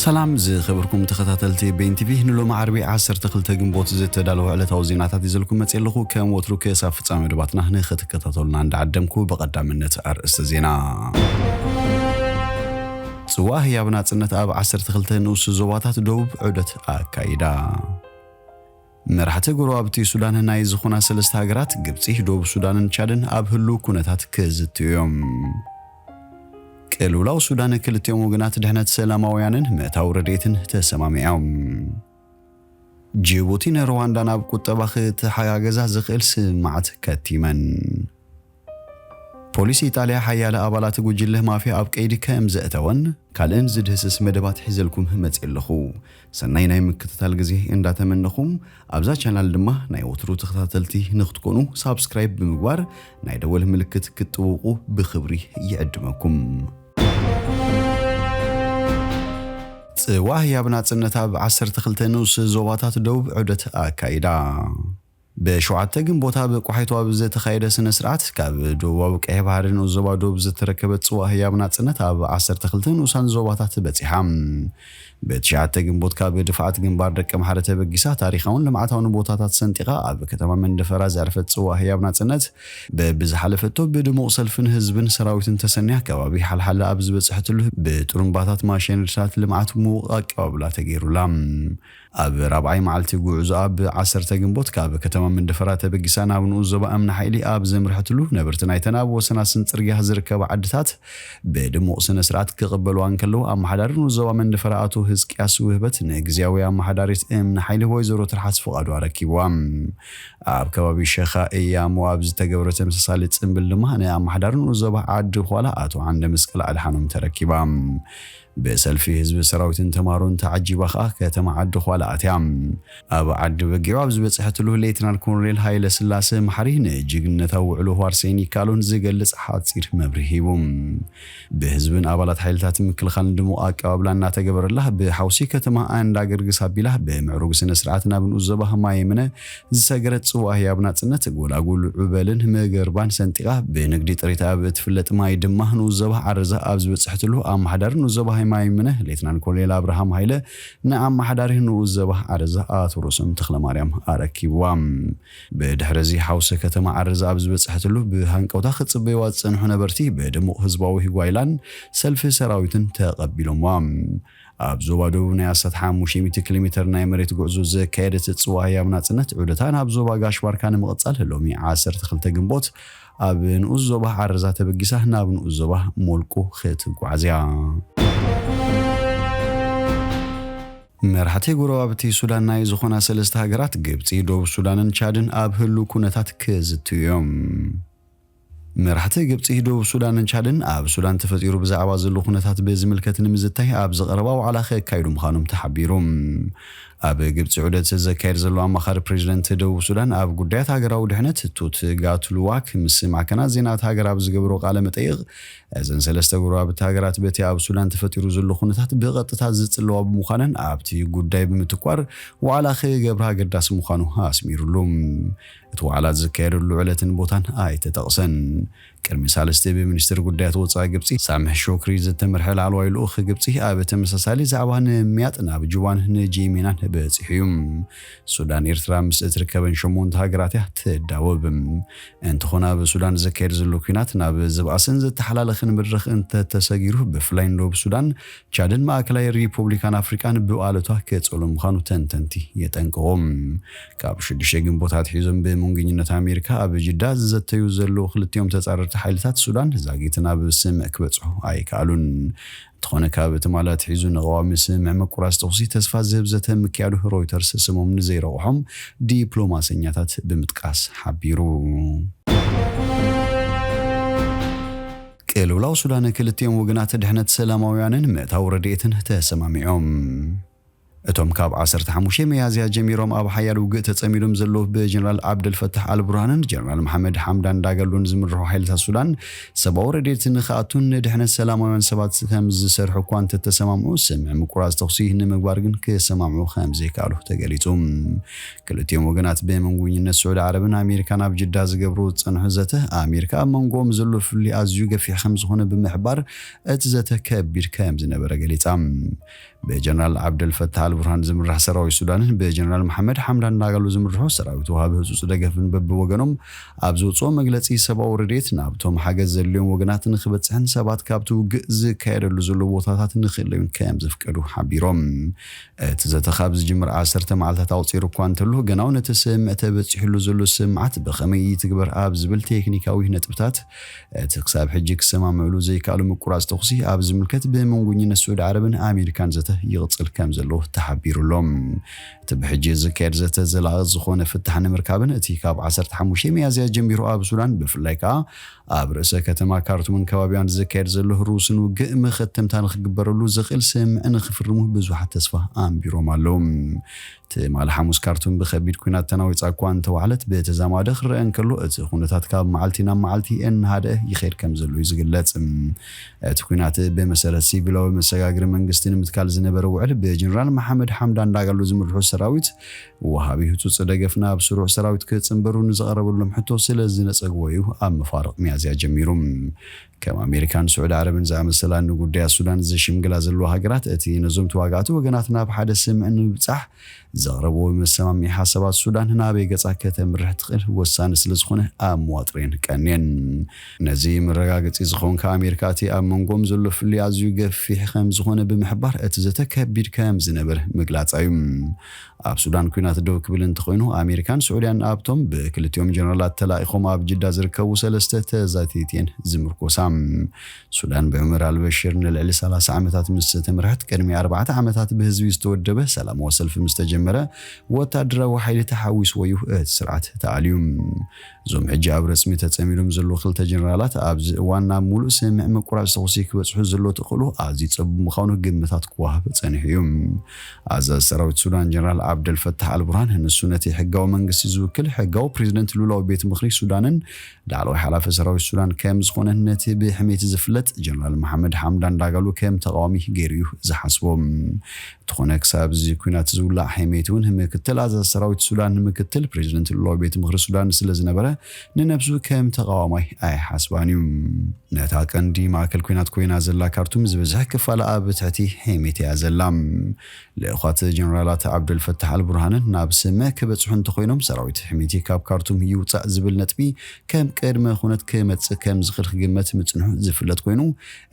ሰላም ዝኸበርኩም ተኸታተልቲ ቤን ቲቪ፣ ንሎሚ ዓርቢ ዓሰርተ ክልተ ግንቦት ዝተዳለወ ዕለታዊ ዜናታት ይዘልኩም መጽእ ኣለኹ። ከም ወትሩ ክሳብ ፍጻሜ መደባትና ንኽትከታተሉና እንዳዓደምኩ፣ ብቐዳምነት ኣርእስቲ ዜና። ጽዋእ ህያብ ናጽነት ኣብ ዓሰርተ ክልተ ንኡስ ዞባታት ደቡብ ዑደት ኣካይዳ። መራሕቲ ጎረባብቲ ሱዳን ናይ ዝኾና ሰለስተ ሃገራት፣ ግብጺ፣ ደቡብ ሱዳንን ቻድን፣ ኣብ ህሉው ኩነታት ክዝትዩ እዮም። ቅልውላው ሱዳን፣ ክልቲኦም ወገናት ድሕነት ሰላማውያንን ምእታው ረድኤትን ተሰማሚዖም። ጅቡቲን ሩዋንዳን ኣብ ቁጠባ ክትሓጋገዛ ዝኽእል ስምምዓት ከቲመን። ፖሊስ ኢጣልያ ሓያለ ኣባላት ጉጅለ ማፍያ ኣብ ቀይዲ ከም ዘእተወን ካልእን ዝድህስስ መደባት ሒዘልኩም መጽእ ኣለኹ። ሰናይ ናይ ምክትታል ግዜ እንዳተመነኹም፣ ኣብዛ ቻናል ድማ ናይ ወትሩ ተኸታተልቲ ንክትኮኑ ሳብስክራይብ ብምግባር ናይ ደወል ምልክት ክትጥውቑ ብኽብሪ ይዕድመኩም። ጽዋእ ህያብ ናጽነት ኣብ ዓሰርተ ክልተ ንኡስ ዞባታት ደቡብ ዑደት ኣካይዳ። ብሸውዓተ ግንቦት ኣብ ቋሒቶ ኣብ ዝተኻየደ ስነ ስርዓት፣ ካብ ደቡባዊ ቀይሕ ባሕሪ ንኡስ ዞባ ደቡብ ዝተረከበት ጽዋእ ህያብ ናጽነት ኣብ ዓሰርተ ክልተ ንኡሳን ዞባታት በጺሓ። ብትሽዓተ ግንቦት ካብ ድፋዓት ግንባር ደቀምሓረ ተበጊሳ፣ ታሪኻውን ልምዓታውን ቦታታት ሰንጢቓ ኣብ ከተማ መንደፈራ ዘዕረፈት ጽዋእ ህያብ ናጽነት፣ በብዝሓለፈቶ ብድሙቕ ሰልፍን ህዝብን ሰራዊትን ተሰንያ፣ ከባቢ ሓልሓለ ኣብ ዝበጽሐትሉ፣ ብጥሩምባታት ማሽነሪታት ልምዓት ምዉቕ ኣቀባብላ ተገይሩላ። ኣብ ራብዓይ መዓልቲ ጉዕዞኣ፣ ብዓሰርተ ግንቦት ካብ ከተማ መንደፈራ ተበጊሳ ናብ ንኡስ ዞባ እምኒ ሓይሊ ኣብ ዘምርሐትሉ፣ ነበርቲ ናይተን ኣብ ወሰን ኣስን ጽርግያ ዝርከባ ዓድታት ብድሙቕ ስነ ስርዓት ክቕበልዋ እንከለዉ፣ ኣመሓዳሪ ንኡስ ዞባ መንደፈራ ኣቶ ህዝቅያስ ውህበት ንግዝያዊ ኣመሓዳሪት እምኒ ሓይሊ ወይዘሮ ትርሓስ ፍቓዱ ኣረኪብዋ። ኣብ ከባቢ ሸኻ እያሞ ኣብ ዝተገብረ ተመሳሳሊ ጽምብል ድማ፣ ንኣመሓዳሪ ንኡስ ዞባ ዓዲ ዃላ ኣቶ ዓንደ መስቀል ኣድሓኖም ተረኪባ። ብሰልፊ ህዝቢ፣ ሰራዊትን ተማሃሮን ተዓጂባ ከኣ ከተማ ዓዲ ዃላ ኣትያ። ኣብ ዓዲ በጊዑ ኣብ ዝበጽሐትሉ፣ ሌትናል ኮሎኔል ሃይለ ስላሰ መሓሪ ንጅግንነታዊ ውዕሎ ዋርሳይን ይካሎን ዝገልጽ ሓጺር መብርሂ ሂቡ። ብህዝብን ኣባላት ሓይልታት ምክልኻልን ድሙቕ ኣቀባብላ እናተገበረላ፣ ብሓውሲ ከተማ ኣንዳ ገርግስ ኣቢላ፣ ብምዕሩግ ስነ ስርዓት ናብ ንኡስ ዞባ ማየምነ ዝሰገረት ጽዋእ ህያብ ናጽነት፣ ጎላጉል ዑበልን መገርባን ሰንጢቓ፣ ብንግዲ ጥሪት ኣብ እትፍለጥ ማይ ድማ ንኡስ ዞባ ዓረዛ ኣብ ዝበጽሐትሉ፣ ኣመሓዳሪ ንኡስ ዞባ ማየምነ ሌትናል ኮሎኔል ኣብርሃም ሃይለ ንኣመሓዳሪ ንኡስ ዞባ ዓረዛ ኣቶ ርእሶም ተኽለማርያም ኣረኪብዋ። ብድሕሪ እዚ፣ ሓውሲ ከተማ ዓረዛ ኣብ ዝበጽሐትሉ፣ ብሃንቀውታ ክጽበይዋ ዝጸንሑ ነበርቲ ብድሙቕ ህዝባዊ ጓይላን ሰልፊ ሰራዊትን ተቐቢሎምዋ። ኣብ ዞባ ደቡብ ናይ ኣስታት ሓሙሽተ ሚእቲ ኪሎ ሜተር ናይ መሬት ጉዕዞ ዘካየደት ጽዋእ ህያብ ናጽነት፣ ዑደታ ናብ ዞባ ጋሽ ባርካ ንምቕጻል፣ ሎሚ ዓሰርተ ክልተ ግንቦት ኣብ ንኡስ ዞባ ዓረዛ ተበጊሳ ናብ ንኡስ ዞባ ሞልቁ ክትጓዓዝ እያ። መራሕቲ ጎረባብቲ ሱዳን ናይ ዝኾና ሰለስተ ሃገራት፣ ግብጺ፣ ደቡብ ሱዳንን ቻድን፣ ኣብ ህሉው ኩነታት ክዝትዩ እዮም። መራሕቲ ግብጺ፣ ደቡብ ሱዳንን ቻድን ኣብ ሱዳን ተፈጢሩ ብዛዕባ ዘሎ ኩነታት ብዝምልከት ንምዝታይ ኣብ ዝቐረባ ዋዕላ ከካይዱ ምዃኖም ተሓቢሩ። ኣብ ግብጺ ዑደት ዘካየድ ዘሎ ኣማኻሪ ፕሬዚደንት ደቡብ ሱዳን ኣብ ጉዳያት ሃገራዊ ድሕነት ቱት ጋትሉዋክ ምስ ማዕከናት ዜና እታ ሃገር ኣብ ዝገበሮ ቃለ መጠይቕ፣ እዘን ሰለስተ ጎረባብቲ ሃገራት በቲ ኣብ ሱዳን ተፈጢሩ ዘሎ ኩነታት ብቐጥታ ዝጽለዋ ብምዃነን፣ ኣብቲ ጉዳይ ብምትኳር ዋዕላ ክገብራ ኣገዳሲ ምዃኑ ኣስሚሩሉ። እቲ ዋዕላ ዝካየደሉ ዕለትን ቦታን ኣይተጠቕሰን። ቅድሚ ሳልስቲ ብሚኒስትር ጉዳያት ወጻኢ ግብጺ ሳምሕ ሾክሪ ዝተመርሐ ላዕለዋይ ልኡኽ ግብጺ ኣብ ተመሳሳሊ ዛዕባ ንምምያጥ ናብ ጁባን ንጂሚናን በጺሑ እዩ። ሱዳን ኤርትራ ምስ እትርከበን ሸሞንተ ሃገራት እያ ትዳወብ። እንተኾነ፣ ኣብ ሱዳን ዝካየድ ዘሎ ኲናት ናብ ዝብኣስን ዝተሓላለኸን መድረኽ እንተተሰጊሩ፣ ብፍላይ ንደቡብ ሱዳን፣ ቻድን ማእከላይ ሪፑብሊካን ኣፍሪቃን ብኣሉታ ክጸሉ ምዃኑ ተንተንቲ የጠንቅቑ። ካብ ሽዱሽተ ግንቦት ኣትሒዞም ብምንግኝነት ኣሜሪካ ኣብ ጅዳ ዝዘተዩ ዘለዉ ክልቲኦም ተጻረርቲ ሓይልታት ሱዳን፣ ዛጊት ናብ ስምዕ ክበጽሑ ኣይከኣሉን። እንተኾነ፣ ካብ ትማሊ ኣትሒዙ ንቐዋሚ ስምዕ ምቁራጽ ተኹሲ ተስፋ ዝህብ ዘተ ምክያዱ ሮይተርስ ስሞም ንዘይረቑሖም ዲፕሎማሰኛታት ብምጥቃስ ሓቢሩ። ቅልውላው ሱዳን፣ ክልቲኦም ወገናት ድሕነት ሰላማውያንን ምእታው ረድኤትን ተሰማሚዖም። እቶም ካብ ዓሰርተ ሓሙሽተ ሚያዝያ ጀሚሮም ኣብ ሓያል ውግእ ተጸሚዶም ዘለዉ፣ ብጀነራል ዓብደልፈታሕ ኣልቡርሃንን ጀነራል መሓመድ ሓምዳን ዳገሎን ዝምርሑ ሓይልታት ሱዳን፣ ሰብኣዊ ረድኤት ንኽኣቱን ንድሕነት ሰላማውያን ሰባት ከም ዝሰርሑ እኳ እንተተሰማምዑ፣ ስምዕ ምቁራጽ ተኹሲ ንምግባር ግን ክሰማምዑ ከም ዘይከኣሉ ተገሊጹ። ክልቲኦም ወገናት ብመንጎኝነት ስዑዲ ዓረብን ኣሜሪካን ኣብ ጅዳ ዝገብሩ ዝጸንሑ ዘተ፣ ኣሜሪካ ኣብ መንጎኦም ዘሎ ፍልልይ ኣዝዩ ገፊሕ ከም ዝኾነ ብምሕባር፣ እቲ ዘተ ከቢድ ከም ዝነበረ ገሊጻ። ብጀነራል ዓብደል ፈታሕ ኣልቡርሃን ዝምራሕ ሰራዊት ሱዳንን ብጀነራል መሓመድ ሓምዳን ዳጋሎ ዝምርሑ ሰራዊት ወሃቢ ህጹጽ ደገፍን በብወገኖም ኣብ ዝወጽኦ መግለጺ፣ ሰብኣዊ ረድኤት ናብቶም ሓገዝ ዘድልዮም ወገናት ንኽበጽሕን ሰባት ካብቲ ውግእ ዝካየደሉ ዘሎ ቦታታት ንኽእለዩን ከም ዘፍቀዱ ሓቢሮም። እቲ ዘተ ካብ ዝጅምር ዓሰርተ መዓልታት ኣቑጺሩ እኳ እንተሎ፣ ገናው ነቲ ስምምዕ ተበጺሑሉ ዘሎ ስምዓት ብኸመይ ይትግበር ኣብ ዝብል ቴክኒካዊ ነጥብታት፣ እቲ ክሳብ ሕጂ ክሰማምዕሉ ዘይከኣሉ ምቁራጽ ተኹሲ ኣብ ዝምልከት ብመንጎኝነት ስዑዲ ዓረብን ኣሜሪካን ዘተ ይቕጽል ከም ዘሎ ተሓቢሩሎም። እቲ ብሕጂ ዝካየድ ዘተ ዘላቒ ዝኾነ ፍታሕ ንምርካብን እቲ ካብ ዓሰርተ ሓሙሽተ ሚያዝያ ጀሚሩ ኣብ ሱዳን ብፍላይ ከኣ ኣብ ርእሰ ከተማ ካርቱምን ከባቢያን ዝካየድ ዘሎ ሩስን ውግእ መኸተምታ ንክግበረሉ ዘኽእል ስምምዕ ንክፍርሙ ብዙሓት ተስፋ ኣንቢሮም ኣለዉ። ትማሊ ሓሙስ ካርቱም ብኸቢድ ኲናት ተናዊጻ እኳ እንተዋዕለት፣ ብተዛማዲ ክረአ እንከሎ እቲ ኩነታት ካብ መዓልቲ ናብ መዓልቲ እናሃደአ ይኸይድ ከም ዘሎ እዩ ዝግለጽ። እቲ ኲናት ብመሰረት ሲቪላዊ መሰጋግሪ መንግስቲ ንምትካል ዝነበረ ውዕል ብጀነራል መሓመድ ሓምዳን ዳጋሎ ዝምርሑ ሰራዊት ወሃቢ ህጹጽ ደገፍ ናብ ስሩዕ ሰራዊት ክጽንበሩ ንዝቐረበሎም ሕቶ ስለ ዝነጸግዎ እዩ ኣብ መፋርቕ ሚያዝያ ጀሚሩ። ከም ኣሜሪካን ስዑዲ ዓረብን ዝኣመሰላ ንጉዳያት ሱዳን ዝሽምግላ ዘለዋ ሃገራት፣ እቲ ነዞም ተዋጋእቲ ወገናት ናብ ሓደ ስምምዕ ንምብጻሕ ዘቕረብዎ መሰማምዒ ሓሳባት ሱዳን ናበይ ገጻ ከተምርሕ ትኽእል ወሳኒ ስለ ዝኾነ ኣብ ምዋጥሬን ቀንየን። ነዚ መረጋገጺ ዝኾንካ ኣሜሪካ፣ እቲ ኣብ መንጎም ዘሎ ፍልልይ ኣዝዩ ገፊሕ ከም ዝኾነ ብምሕባር፣ እቲ ዘተ ከቢድ ከም ዝነበር ምግላጻ እዩ። ኣብ ሱዳን ኲናት ደው ክብል እንተኾይኑ፣ ኣሜሪካን ስዑድያን ኣብቶም ብክልቲኦም ጀነራላት ተላኢኾም ኣብ ጅዳ ዝርከቡ ሰለስተ ተዛተይቲየን ዝምርኮሳ። ሱዳን ብዑመር ኣልበሽር ንልዕሊ ሰላሳ ዓመታት ምስ ተመርሐት፣ ቅድሚ ኣርባዕተ ዓመታት ብህዝቢ ዝተወደበ ሰላማዊ ሰልፊ ምስ ተጀመረ፣ ወታደራዊ ሓይሊ ተሓዊስዎ እዩ እቲ ስርዓት ተኣልዩ። እዞም ሕጂ ኣብ ረጽሚ ተጸሚዶም ዘለዉ ክልተ ጀነራላት፣ ኣብዚ እዋን ናብ ሙሉእ ስምምዕ ምቁራጽ ተኹሲ ክበጽሑ ዘሎ ተኽእሎ ኣዝዩ ጸቡብ ምዃኑ ግምታት ክወሃብ ጸኒሑ እዩ። ኣዛዚ ሰራዊት ሱዳን ጀነራል ዓብደል ፈታሕ ኣልቡርሃን፣ ንሱ ነቲ ሕጋዊ መንግስቲ ዝውክል ሕጋዊ ፕሬዝደንት ልኡላዊ ቤት ምኽሪ ሱዳንን ላዕለዋይ ሓላፊ ሰራዊት ሱዳን ከም ዝኾነ፣ ነቲ ብሕሜት ዝፍለጥ ጀነራል መሓመድ ሓምዳን ዳጋሎ ከም ተቃዋሚ ገይሩ እዩ ዝሓስቦ። እንተኾነ፣ ክሳብ እዚ ኲናት ዝውላዕ፣ ሕሜት እውን ምክትል ኣዛዚ ሰራዊት ሱዳን ንምክትል ፕሬዝደንት ልኡላዊ ቤት ምኽሪ ሱዳን ስለ ዝነበረ፣ ንነብሱ ከም ተቃዋማይ ኣይሓስባን እዩ። ነታ ቀንዲ ማእከል ኲናት ኮይና ዘላ ካርቱም፣ ዝበዝሕ ክፋል ኣብ ትሕቲ ሕሜት እያ ዘላ። ልእኳት ጀነራላት ዓብደል ፈታሕ ኣልቡርሃንን ናብ ስምምዕ ክበጽሑ እንተኾይኖም፣ ሰራዊት ሕሜቲ ካብ ካርቱም ይውጻእ ዝብል ነጥቢ ከም ቅድመ ኩነት ክመጽእ ከም ዝኽእል ክግመት ምጽንሑ ዝፍለጥ ኮይኑ፣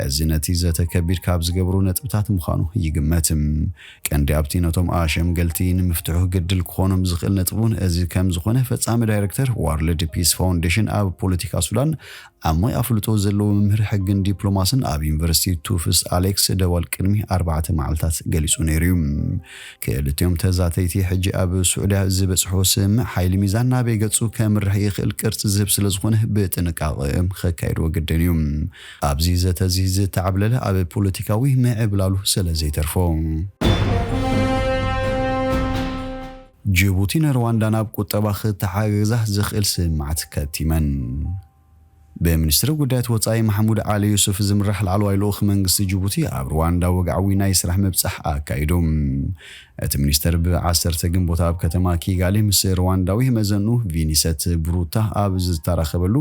እዚ ነቲ ዘተ ከቢድ ካብ ዝገብሩ ነጥብታት ምዃኑ ይግመት። ቀንዲ ኣብቲ ነቶም ኣሸምገልቲ ንምፍትሑ ግድል ክኾኖም ዝኽእል ነጥቢ እውን እዚ ከም ዝኾነ፣ ፈጻሚ ዳይሬክተር ዋርልድ ፒስ ፋውንዴሽን ኣብ ፖለቲካ ሱዳን ዓማዊ ኣፍልጦ ዘለዎ መምህር ሕግን ዲፕሎማስን ኣብ ዩኒቨርሲቲ ቱፍስ ኣሌክስ ደዋል ቅድሚ ኣርባዕተ መዓልታት ገሊጹ ነይሩ እዩ። ክልቲኦም ተዛተይቲ፣ ሕጂ ኣብ ስዑድያ ዝበጽሖ ስምምዕ ሓይሊ ሚዛን ናበይ ገጹ ከምርሕ ይኽእል ቅርጺ ዝህብ ስለ ዝኾነ፣ ብጥንቃቐ ከካይድዎ ግድን እዩ። ኣብዚ ዘተ እዚ ዝተዓብለለ ኣብ ፖለቲካዊ ምዕብላሉ ስለ ዘይተርፎ። ጅቡቲ ንሩዋንዳ ናብ ቁጠባ ክተሓጋግዛ ዝኽእል ስምምዓት ከቲመን። ብሚኒስትሪ ጉዳያት ወጻኢ ማሕሙድ ዓሊ ዩሱፍ ዝምራሕ ላዕለዋይ ልኡኽ መንግስቲ ጅቡቲ ኣብ ሩዋንዳ ወግዓዊ ናይ ስራሕ ምብጻሕ ኣካይዱ። እቲ ሚኒስተር ብ ዓሰርተ ግንቦት ኣብ ከተማ ኪጋሊ ምስ ሩዋንዳዊ መዘንኡ ቪኒሰት ብሩታ ኣብ ዝተራኸበሉ፣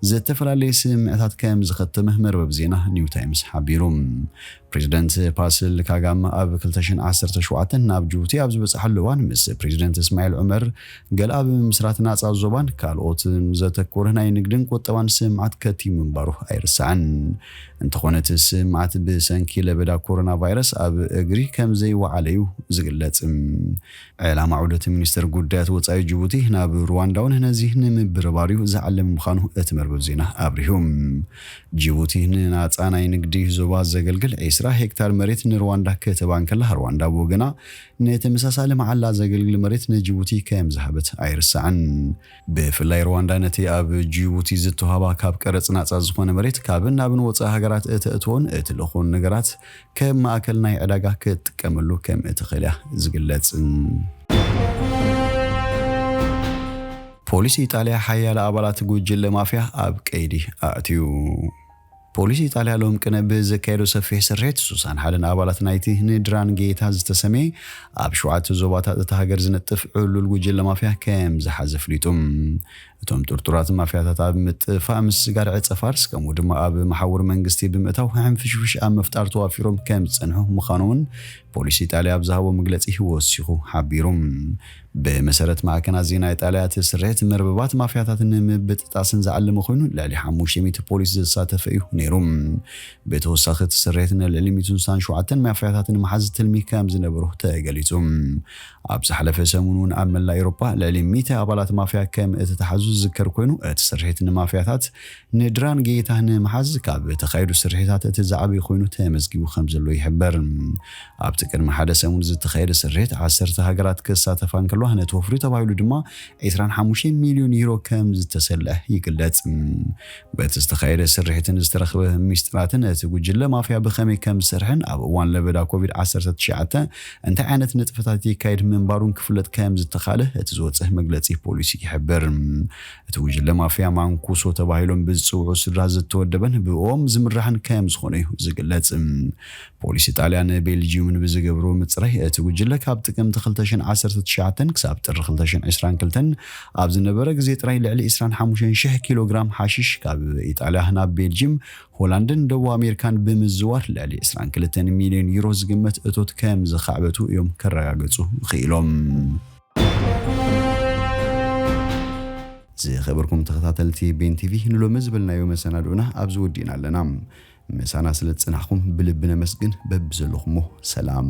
ዝተፈላለየ ስምምዕታት ከም ዝኸተመ መርበብ ዜና ኒው ታይምስ ሓቢሩ። ፕሬዚደንት ፓስል ካጋመ ኣብ ክልተ ሽሕን ዓሰርተ ሸውዓተን ናብ ጅቡቲ ኣብ ዝበጽሓሉ እዋን፣ ምስ ፕሬዚደንት እስማኤል ዑመር ገል ኣብ ምስራት ናጻ ዞባን ካልኦትን ዘተኮረ ናይ ንግድን ቁጠባን ስምምዓት ከቲሙ ምንባሩ ኣይርሳዕን። እንተኾነ፣ እቲ ስምምዓት ብሰንኪ ለበዳ ኮሮና ቫይረስ ኣብ እግሪ ከም ዘይወዓለ እዩ ዝግለጽ። ዕላማ ዑደት ሚኒስትር ጉዳያት ወጻኢ ጅቡቲ ናብ ሩዋንዳ እውን ነዚ ንምብርባር እዩ ዝዓለመ ምዃኑ እቲ መርበብ ዜና ኣብሪሁ። ጅቡቲ ንናጻ ናይ ንግዲ ዞባ ዘገልግል ዕስራ ሄክታር መሬት ንሩዋንዳ ክትህባ እንከላ፣ ሩዋንዳ ብወገና ንተመሳሳሊ መዓላ ዘገልግል መሬት ንጅቡቲ ከም ዝሃበት ኣይርሳዕን። ብፍላይ ሩዋንዳ ነቲ ኣብ ጅቡቲ ዝተዋህባ ካብ ቀረጽ ናጻ ዝኾነ መሬት ካብን ናብን ወጻኢ ሃገራት እተእትዎን እትልእኾን ነገራት ከም ማእከል ናይ ዕዳጋ ክትጥቀመሉ ከም እትኽእል እያ ዝግለጽ። ፖሊስ ኢጣልያ ሓያለ ኣባላት ጉጅለ ማፍያ ኣብ ቀይዲ ኣእትዩ። ፖሊስ ኢጣልያ ሎም ቅነ ብዘካየዶ ሰፊሕ ስርሒት፣ ሱሳን ሓደን ኣባላት ናይቲ ንድራንጌታ ዝተሰመየ ኣብ ሸውዓተ ዞባታት እታ ሃገር ዝነጥፍ ዕሉል ጉጅለ ማፍያ ከም ዝሓዘ ኣፍሊጡ። እቶም ጥርጡራት ማፍያታት ኣብ ምጥፋእ ምስጋር ዕጸ ፋርስ፣ ከምኡ ድማ ኣብ መሓውር መንግስቲ ብምእታው ሕንፍሽፍሽ ኣብ ምፍጣር ተዋፊሮም ከም ዝጸንሑ ምዃኖምን ፖሊስ ኢጣልያ ኣብ ዝሃቦ መግለጺ ወሲኹ ሓቢሩ። ብመሰረት ማዕከናት ዜና ኢጣልያ፣ እቲ ስርሒት መርበባት ማፍያታት ንምብጥጣስን ዝዓለመ ኮይኑ፣ ልዕሊ ሓሙሽተ ሚእቲ ፖሊስ ዘሳተፈ እዩ ነይሩ። ብተወሳኺ፣ እቲ ስርሒት ንልዕሊ ሚእትን ስሳን ሸውዓተን ማፍያታት ንምሓዝ ትልሚ ከም ዝነበሮ ተገሊጹ። ኣብ ዝሓለፈ ሰሙን እውን ኣብ መላእ ኤውሮጳ ልዕሊ ሚእቲ ኣባላት ማፍያ ከም እተታሕዙ ዝዝከር ኮይኑ፣ እቲ ስርሒት ንማፍያታት ንድራንጌታ ንምሓዝ ካብ ተኻየዱ ስርሒታት እቲ ዝዓበየ ኮይኑ ተመዝጊቡ ከም ዘሎ ይሕበር። ኣብቲ ቅድሚ ሓደ ሰሙን ዝተኻየደ ስርሒት ዓሰርተ ሃገራት ክሳተፋ እንከለዋ፣ ነቲ ወፍሪ ተባሂሉ ድማ ዕስራን ሓሙሽተን ሚልዮን ዩሮ ከም ዝተሰልዐ ይግለጽ። በቲ ዝተኻየደ ስርሒትን ዝተረኽበ ሚስጥራትን፣ እቲ ጉጅለ ማፍያ ብኸመይ ከም ዝሰርሕን ኣብ እዋን ለበዳ ኮቪድ ዓሰርተ ትሽዓተ እንታይ ዓይነት ንጥፈታት ይካየድ ምንባሩን ክፍለጥ ከም ዝተኻለ እቲ ዝወጽእ መግለጺ ፖሊሲ ይሕብር። እቲ ጉጅለ ማፍያ ማንኩሶ ተባሂሎም ብዝጽውዑ ስድራ ዝተወደበን ብኦም ዝምራሕን ከም ዝኾነ እዩ ዝግለጽ። ፖሊስ ኢጣልያን ቤልጂዩምን ብዝገብሮ ምጽራይ፣ እቲ ጉጅለ ካብ ጥቅምቲ ክልተ ሽሕን ዓሰርተ ትሽዓተን ክሳብ ጥሪ ክልተ ሽሕን ዕስራን ክልተን ኣብ ዝነበረ ግዜ ጥራይ ልዕሊ ዕስራን ሓሙሽተን ሽሕ ኪሎ ግራም ሓሽሽ ካብ ኢጣልያ ናብ ቤልጂም፣ ሆላንድን ደቡብ ኣሜሪካን ብምዝዋር ልዕሊ ዕስራን ክልተን ሚልዮን ዩሮ ዝግመት እቶት ከም ዝኻዕበቱ እዮም ከረጋግጹ ክኢሎም። ዝኸበርኩም ተኸታተልቲ ቤን ቲቪ፣ ንሎሚ ዝበልናዮ መሰናድኡና ኣብዚ ወዲእና ኣለና። ምሳና ስለ ዝጸናሕኩም ብልቢ ነመስግን። በብዘለኹሞ ሰላም።